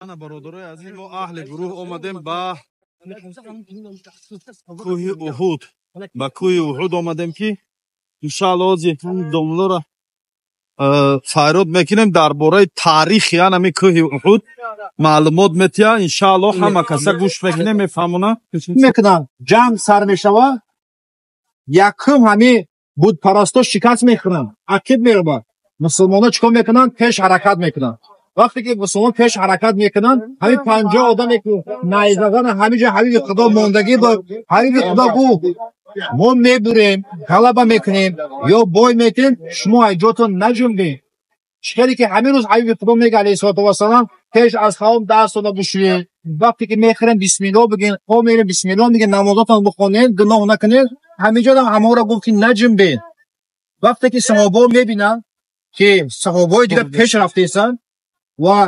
Ана, бародарои азиз, мо аҳли гурӯҳ омадем ба кӯҳи Уҳуд, ба кӯҳи Уҳуд омадем, ки иншаалло ҳозир домлора файрод мекунем, дар бораи таърихи анами кӯҳи Уҳуд маълумот метиҳа. Иншаалло, ҳама каса гӯш мекунем, мефаҳмона. Мекунанд, ҷанг сар мешавад, якум ҳами будпарасто шикаст мехӯранд, ақиб меравад. Мусулмонҳо чӣ кор мекунанд? Пеш ҳаракат мекунанд. Вақте ки мусулмон пеш ҳаракат мекунанд, ҳамин 50 одаме ки найзазан, ҳамиҷа ҳабиби Худо мондагӣ буд. Ҳабиби Худо гуфт: «Мо мебурем, ғалаба мекунем ё бой метем, шумо аз ҷотон наҷунбед». Чӣ хеле ки ҳамин рӯз ҳабиби Худо мега, алайҳиссалоту вассалам, пеш аз таом дастона бишӯед, вақте ки мехӯрем, бисмилло бигӯед, хоб мерем, бисмилло мегӯед, намозотон бихонед, гуноҳ накунед. Ҳамиҷодам ҳамонро гуфт, ки наҷунбед. Вақте ки саҳобаҳо мебинанд, ки саҳобаҳои дигар пеш рафтаистанд ва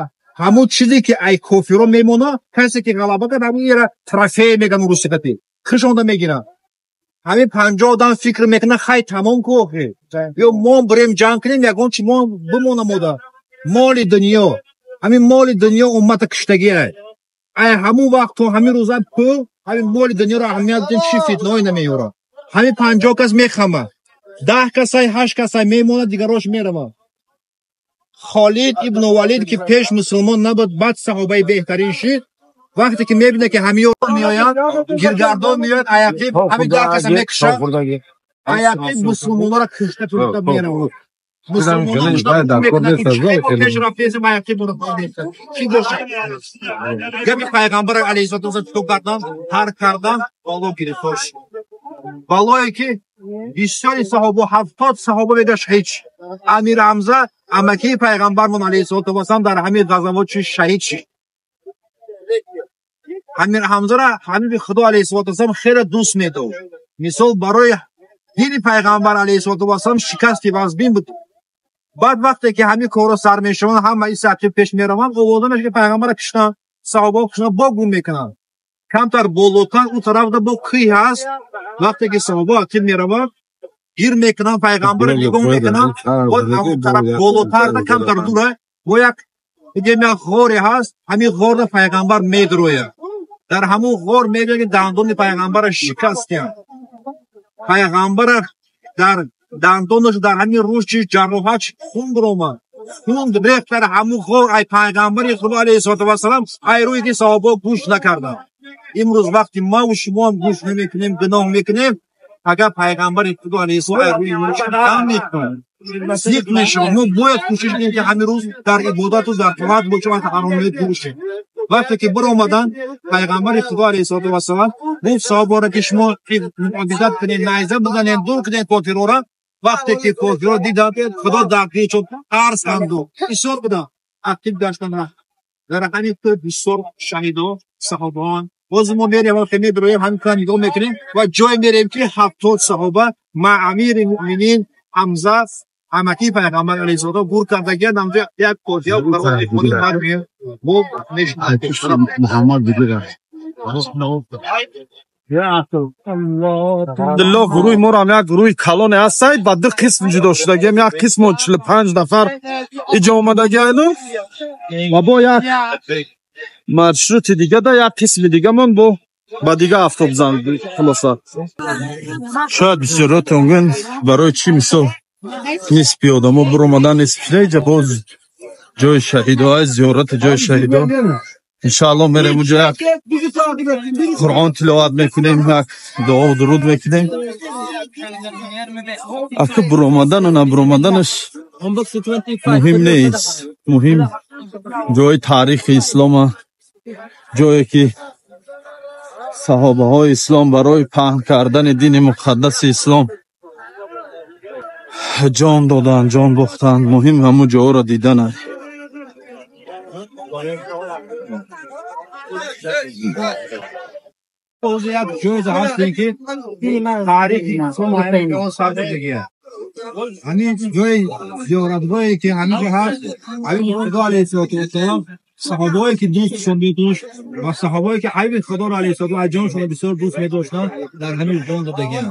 ҳамун чизе ки ай кофиро мемонад, касе ки ғалаба кард, ҳамун ера трофей мегӯянд русиқати, хишонда мегиранд. Ҳамин 50 одам фикр мекунанд: хай, тамом ку, охи ё мо бирем ҷанг кунем, ягон чи мо бимона, мода моли дунё. Ҳамин моли дунё уммата киштагиай. Ай ҳамун вақт то ҳамин рӯза пул, ҳамин моли дунёро аҳамият дидем, чӣ фитнаҳое намеёрад. Ҳамин 50 кас мехамад, 10 касай, ҳашт касай мемонад, дигарош меравад. Холид ибну Валид, ки пеш мусулмон набуд, баъд саҳобаи беҳтарин шид, вақте ки мебинад, ки ҳамиё меоянд, гиргардон меояд, аяқиб ҳамин 10 каса мекушад, аяқиб мусулмонҳоро кушта турта меравад. Пеш рафтесем, аяқиб чӣ бошад? Гапи пайғамбар алайҳиссалоту вассалам чикор кардан? Тарк кардан, бало гирифтор шуд, балое ки бисёри саҳобо, 70 саҳоба мега, шаҳид шуд. Амир Ҳамза, амакии пайғамбармон алайҳиссалоту вассалам, дар ҳамин ғазавот чи шаҳид шуд. Амир Ҳамзара ҳабиби Худо алайҳиссалоту вассалам хеле дӯст медошт. Мисол, барои дини пайғамбар алайҳиссалоту вассалам шикасти вазбин буд. Баъд вақте ки ҳамин корро сар мешаванд, ҳама ин сақиб пеш мераванд, овода мешавад, ки пайғамбара киштанд, саҳобаҳо киштанд, бо гум мекунанд. Камтар болотар, ӯ тарафда бо кӯй ҳаст. Вақте ки саҳобаҳо ақиб мераванд, гир мекунанд, пайғамбара нигоҳ мекунанд, боз ҳамон тараф болотарда, камтар дура, бо як дигем як ғоре ҳаст. Ҳамин ғорда пайғамбар медрояд. Дар ҳамон ғор мегӯяд, ки дандони пайғамбара шикастем. Пайғамбара дар дандонаш, дар ҳамин рӯши ҷароҳат, хун биромад, хун рехт дар ҳамун ғор ай пайғамбари Худо алайҳиссалоту вассалам, ай рӯе ки саҳобаҳо гӯш накарданд. Имрӯз вақти маву шумоам гӯш намекунем, гуноҳ мекунем. Агар пайғамбари Худо алайҳиссалом ай рӯи кам мекунад, зиқ мешавад. Мо бояд кӯшиш кунем, ки ҳамин рӯз дар ибодату дар тоат бошем, аз ҳаромият дур шем. Вақте ки биромаданд, пайғамбари Худо алайҳиссалоту вассалам гуфт саҳобаро, ки шумо муҳофизат кунед, найза бизанед, дур кунед кофирора. Вақте ки кофирро диданд, Худо дар чун тарс андохт, бисёр буданд, ақиб гаштан. Дар ҳамин кӯҳ бисёр шаҳидо, саҳобаон. Боз мо мерем, вақте мебироем, ҳамин кӯҳ нигоҳ мекунем ва ҷое мерем, ки 70 саҳоба ма амири муъминин Ҳамза, амакии пайғамбар алайҳиссалом, гур кардагианд. Ҳамҷо як кофия мо. Муҳаммад. Алҳамдулилло, гурӯҳи моро як гурӯҳи калоне ҳастад, ба ду қисм ҷудо шудагиам. Як қисмо 45 нафар иҷо омадагиану ва бо як маршрути дига да як қисми дигамон бо ба дига автобузан. Хулоса, шояд бисёротон гӯянд, барои чӣ, мисол, нисфи одамо биромадан, нисфи иҷа. Боз ҷои шаҳидо аст, зиёрати ҷои шаҳидо. Иншаалло, мерем уҷо, як Қуръон тиловат мекунем, як дуову дуруд мекунем. Ака, буромадану набуромаданаш муҳим нест, муҳим ҷои таърихи ислома, ҷое ки саҳобаҳои ислом барои паҳн кардани дини муқаддаси ислом ҷон доданд, ҷон бохтанд. Муҳим ҳамун ҷоҳоро дидан. Боз як ҷойе ҳастем, ки таърихи ислом он сар шудагия. Ҳамин ҷои зиёратгоҳе ки ҳаминҷо ҳаст, ҳамин Худо алайҳиссалоту вассалам. Саҳобаҳое ки дӯстшон медошт ва саҳобаҳое ки ҳабиби Худоро алайҳиссалоту ва ҷоншонро бисёр дӯст медоштанд, дар ҳамин ҷон додагианд.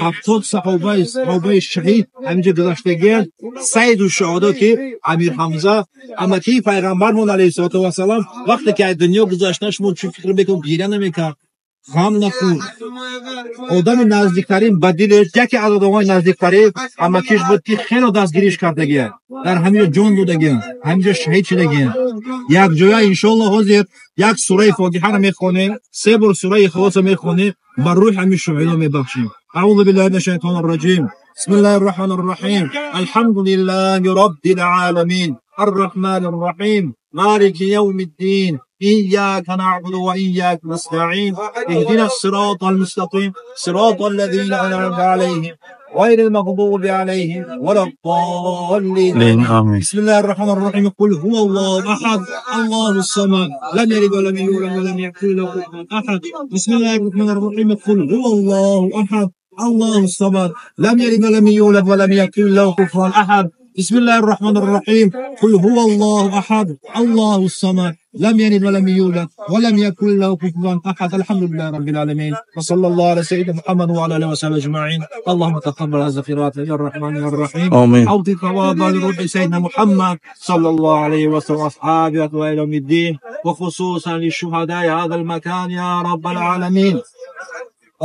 70 саҳобаи шаҳид ҳаминҷо гузаштагианд. Сайиду шуҳадо ки Амир Ҳамза амакии пайғамбармон алайҳиссалоту вассалам вақте ки аз дунё гузаштан, шумо чӣ фикр мекунед? Гиря намекард, ғам нахӯрд. Одами наздиктарин ба дилаш, яке аз одамои наздиктарин амакиш буд ки хело дастгириш кардагианд, дар ҳаминҷо ҷон додагианд, ҳаминҷо шаҳид шудагианд. Якҷоя иншоаллоҳ ҳозир як сураи Фотиҳаро мехонем, се бор сураи Ихлосро мехонем, ба рӯҳи ҳамин шуҳадо мебахшем. Аузу биллаҳи минаш шайтони раҷим. Бисмиллаҳи рраҳмани рраҳим. Алҳамду лиллаҳи роббил оламин. Арраҳмани рраҳим. Малики явми ддин. إياك نعبد وإياك نستعين. اهدنا الصراط المستقيم. صراط الذين أنعمت عليهم غير المغضوب عليهم ولا الضالين. آمين. بسم الله الرحمن الرحيم. قل هو الله أحد الله الصمد لم يلد ولم يولد ولم يكن له كفوا أحد. بسم الله الرحمن الرحيم. قل هو الله أحد الله الصمد لم يلد ولم يولد ولم يكن له كفوا أحد. بسم الله الرحمن الرحيم. قل هو الله أحد الله الصمد لم يلد ولم يولد ولم يكن له كفوا أحد. الحمد لله رب العالمين وصلى الله على سيدنا محمد وعلى آله وصحبه أجمعين. اللهم تقبل هذا القراءة يا الرحمن يا الرحيم. آمين. أعطي ثوابا لروح سيدنا محمد صلى الله عليه وسلم وأصحابه إلى يوم الدين، وخصوصا للشهداء هذا المكان يا رب العالمين.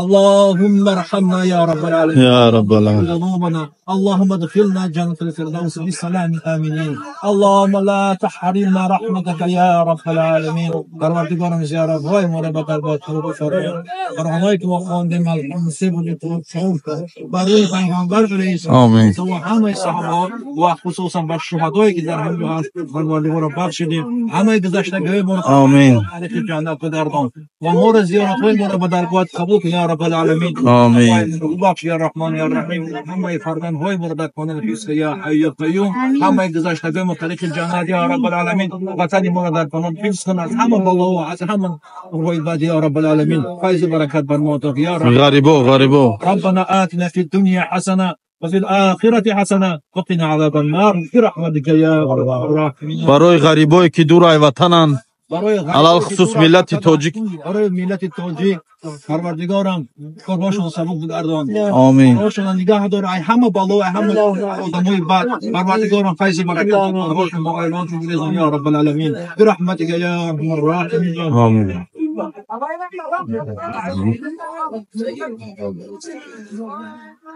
اللهم ارحمنا يا رب العالمين يا رب العالمين. ذنوبنا. اللهم ادخلنا جنة الفردوس بسلام آمنين. اللهم لا تحرمنا رحمتك يا رب العالمين. پروردگارم یا رب، وای ما را به درگاه قبول فرما. قرآنایی که ما خواندیم الحمد سه بود برای پیغمبر علیه آمین. السلام و همه صحابه و خصوصا بر شهدایی که در همین هست پروردگار بخشیدیم. همه گذشتگی ما را آمین. طریق جنت بگردان و ما را زیارت‌های ما را به درگاه قبول کن یا رب العالمین. آمین. بخش یا رحمان یا رحیم. همه فرزندهای ما را در کانال حفظ یا حی یا قیوم. همه گذشتگی ما طریق جنت یا رب العالمین. وطن ما را در کانال حفظ کن از همه بلا و از همه روی بد یا رب العالمین. فیض برکت بر ما عطا یا رب. غریبو غریبو. ربنا آتنا في الدنيا حسنة وفي الآخرة حسنة وقنا عذاب النار برحمتك يا أرحم الراحمين. برای غریبایی که دور از وطنند، برای алалхусус миллати тоҷик، برای ملت тоҷик پروردگارم корҳошон сабук бигардон. Омин. Корҳошонро нигаҳ дор ай ҳама бало, ай ҳама одамои бад. Парвардигорам файзи баракат корҳошон бо оилаҳошон бирезон я раббал аламин бирахматика я арҳамар роҳимин. Омин.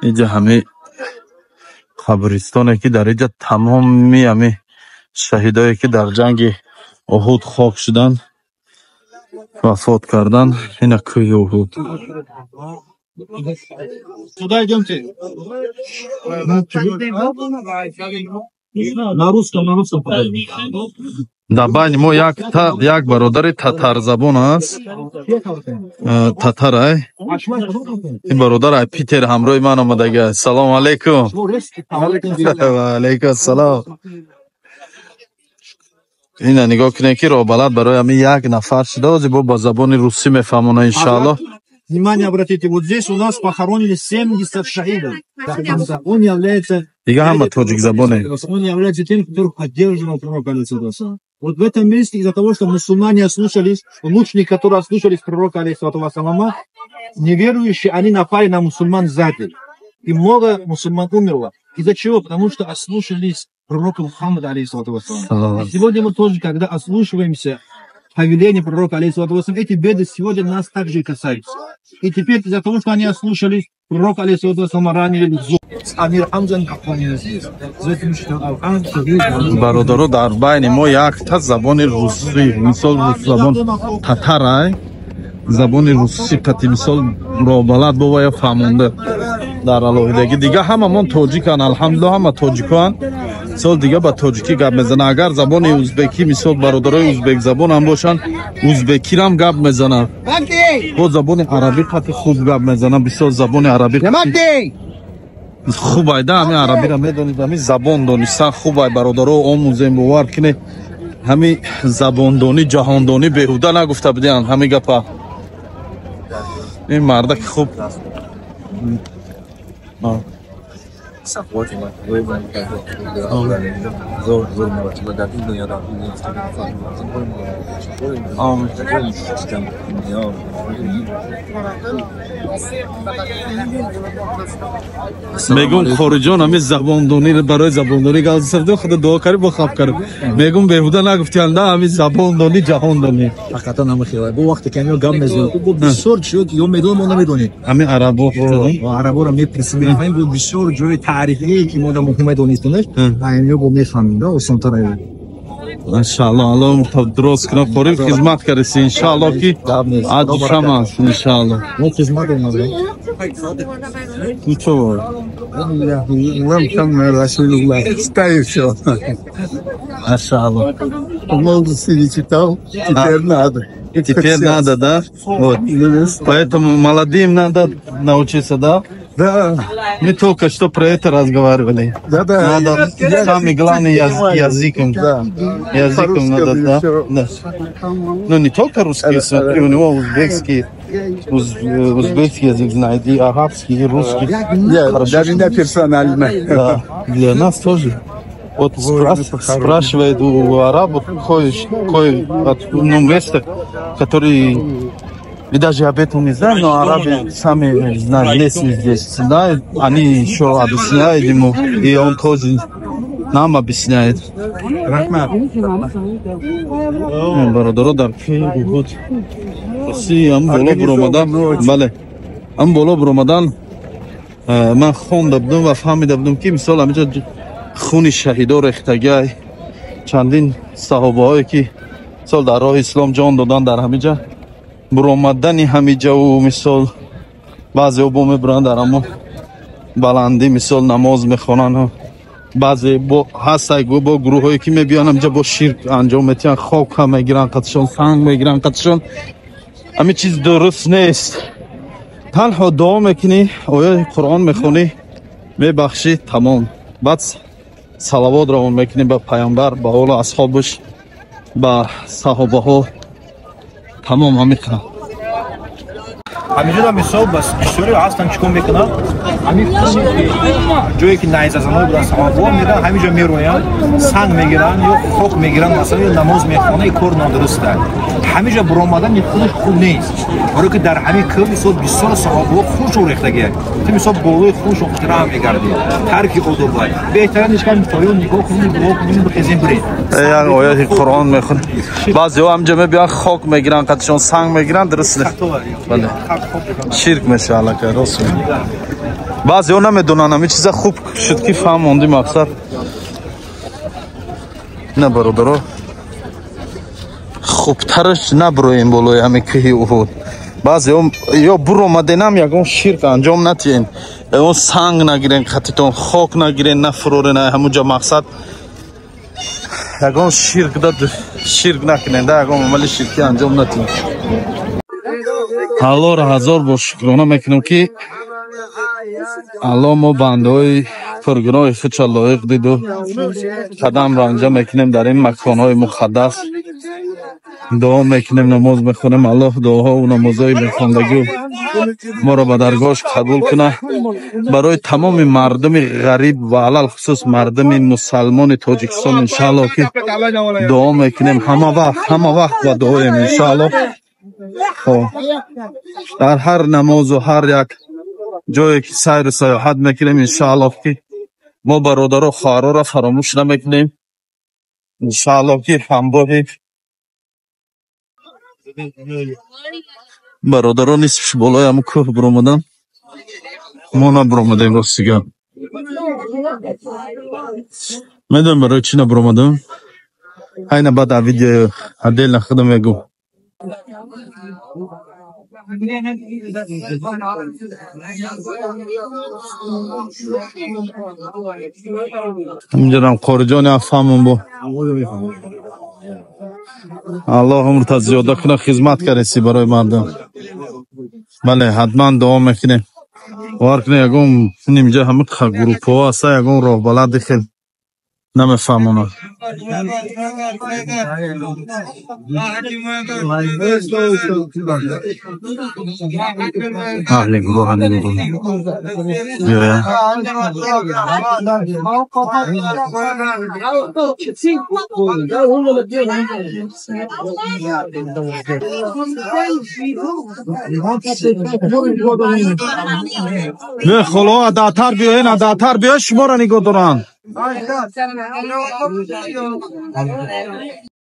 Иҷа ҳами қабристоне ки дар иҷа тамоми ҳами шаҳидое ки дар ҷанги Уҳуд хок шуданд, вафот карданд, ина кӯҳи Уҳуд. Сюда идемте. На русском, на русском. Дар байни мо як бародари татарзабон аст. Татарай. Ин бародар ай Питер ҳамроҳи ман омадага. Салому алайкум. Ва алайкум ассалом. Ина нигоҳ кунед ки роҳбалад барои ҳамин як нафар шуда, ҳозир бо ба забони русӣ мефаҳмона иншааллоҳ. Внимание обратите, вот здесь у нас похоронили 70 шахидов. Он является Дига ҳама тоҷикзабоне. Он является тем, который поддерживал пророка, алейхиссалату. Вот в этом месте из-за того, что мусульмане ослушались, лучники, которые ослушались пророка, алейхиссалату вассалама, неверующие, они напали на мусульман сзади. И много мусульман умерло. Из-за чего? Потому что ослушались пророка Мухаммада, алейхиссалату вассалам. И сегодня мы тоже, когда ослушиваемся повеление пророка, алейхиссалату вассалам, эти беды сегодня нас также касаются. И теперь из-за того, что они ослушались, пророк, алейхиссалату вассалам, ранили зуб. Амир Хамза здесь. Бародаро, дар байни мо якта забони русӣ, мисол русзабон татарай, забони русӣ қати мисол роҳбалад бова ё фаҳмонда дар алоҳидагӣ. Дига ҳамамон тоҷикан, алҳамдулиллоҳ, ҳама тоҷикоан. Мисол дига ба тоҷикӣ гап мезананд. Агар забони узбекӣ, мисол бародарои узбекзабонам бошанд, узбекирам гап мезананд. Бо забони арабӣ қати хуб гап мезананд, бисёр забони арабӣ хуб айда, ҳамин арабиро медонед, ҳамин забон донистан хуб ай, бародаро, омӯзем, бовар кунед, ҳамин забондонӣ ҷаҳондонӣ беҳуда нагуфта будианд ҳамин гапа. Ин мардаки хуб. Мегум хориҷон ҳамин забондонӣ барои забондонӣ гап задам, худо дуо кард, бо хаб кард. Мегум беҳуда нагуфтианда ҳамин забондонӣ ҷаҳондонӣ. Ҳақиқатан ҳама хеле. Бо вақте ки ҳамин гап мезанем, бо бисёр чиз ё медонем, мо намедонем. Ҳамин арабо араборо мепурсем, мефаҳмем, бо бисёр ҷои таърихие ки мо дар муҳим медонистем, ҳамин бо мефаҳмем, да осонтар. Иншааллоҳ, Аллоҳ дуруст кунад, қориб хизмат кардеси, иншааллоҳ ки аҷр кам аст, иншааллоҳ. Мо хизмат омадем. Ничего. Ставь все. Машааллоҳ. В молодости не читал, теперь надо. Теперь надо, да? Вот. Поэтому молодым надо научиться, да? Да. Мы только что про это разговаривали. Да, да. Надо самый главный языком. Да. Языком надо, да? Да. Ну не только русский, смотри, у него узбекский, узбекский язык знает, и арабский, и русский. Нет, для меня персонально. Да, для нас тоже. Вот спрашивает у арабов кое ну, место, который мы даже об этом не знаем, но арабы сами знают, местные здесь знают, они еще объясняют ему, и он тоже нам объясняет. Рахмат. Бародаро дар кӯҳи Уҳуд. Си ам боло буромадан, бале, ам боло буромадан, ман хонда будам ва фаҳмида будам ки мисол ҳаминҷо хуни шаҳидо рехтагай, чандин саҳобаҳое ки мисол дар роҳи ислом ҷон додан дар ҳаминҷа буромадани ҳамиҷаву мисол баъзеҳо бо мебуранд дар ҳамон баландӣ мисол намоз мехонанд, баъзе бо ҳастай бо гурӯҳое ки мебиёнд ҳаминҷа бо ширк анҷом метиҳанд, хок ҳам мегиранд қатишон, санг мегиранд қатишон. Ҳамин чиз дуруст нест. Танҳо дуо мекунӣ, ояи Қуръон мехонӣ, мебахшӣ, тамом. Баъд салавот равон мекунӣ ба пайғамбар, ба олу асҳобаш, ба саҳобаҳо. Тамом ҳамин қадар. Ҳаминҷода мисол бас бисёре ҳастанд чӣ кор мекунанд? Ҳамин ҷое ки найзазанҳо буданд, саҳобаҳо мераванд, ҳаминҷо мероянд, санг мегиранд ё хок мегиранд, масалан ё намоз мехонанд, ин кор нодуруст аст. Ҳаминҷо буромадан ин худаш хуб нест. Барои ки дар ҳамин кӯҳ мисол бисёр саҳобаҳо хуншон рехтагианд. Ту мисол болои хуншон раҳм мегардӣ. Тарки одоб бояд. Беҳтарин иш кам поён нигоҳ кунем, дуо кунем, бихезем, бирем. Як ояти Қуръон мехонем. Баъзеҳо ҳаминҷо мебиёнд, хок мегиранд, қатишон санг мегиранд, дуруст нест. Бале. Ширк мешавад аллакай, рост мегӯӣ. Баъзеҳо намедонанд ҳамин чиза, хуб шуд ки фаҳмонди мақсад. На бародаро, хубтараш набуроем болои ҳамин кӯҳи Уҳуд. Баъзеҳо ё буромаденам ягон ширк анҷом натиҳен, ягон санг нагирен қатитон, хок нагирен, нафурорен ҳамунҷо мақсад. Ягон ширк да ширк накунен, да ягон амали ширкӣ анҷом натиҳен. Аллоҳро ҳазор бор шукрона мекунем ки Аллоҳ мо бандаҳои пургуноҳи худша лоиқ диду қадам ранҷа мекунем дар ин маконҳои муқаддас, дуо мекунем, намоз мехонем. Аллоҳ дуоҳову намозҳои мехондагиу моро ба даргоҳаш қабул кунад. Барои тамоми мардуми ғариб ва алалхусус мардуми мусалмони Тоҷикистон иншааллоҳ ки дуо мекунем ҳама вақт, ҳама вақт ба дуоем иншааллоҳ. Хоб, дар ҳар намозу ҳар як ҷое ки сайру саёҳат мекунем иншааллоҳ ки мо бародару хоҳароро фаромӯш намекунем. Иншааллоҳ ки ҳамроҳи бародаро нисфш болои ҳамун кӯҳ буромадан, мо набуромадем рости гап. Медонем барои чӣ набуромадем? Айна баъд аз видео отдельно худам мегӯм. Ҳаминҷорам қориҷони ам фаҳмам бо. Аллоҳ умрта зиёда кунад, хизмат кардеси барои мардум. Бале, ҳатман дуо мекунем. Бовар кунед, ягон инҷа ҳама группаҳо ҳаста, ягон роҳбалади хел Намефаҳмонад. Аҳли гурӯҳа нигоҳ меоянд. Не, холо, адатар биёен, адатар биёен, шуморо нигоҳ доранд.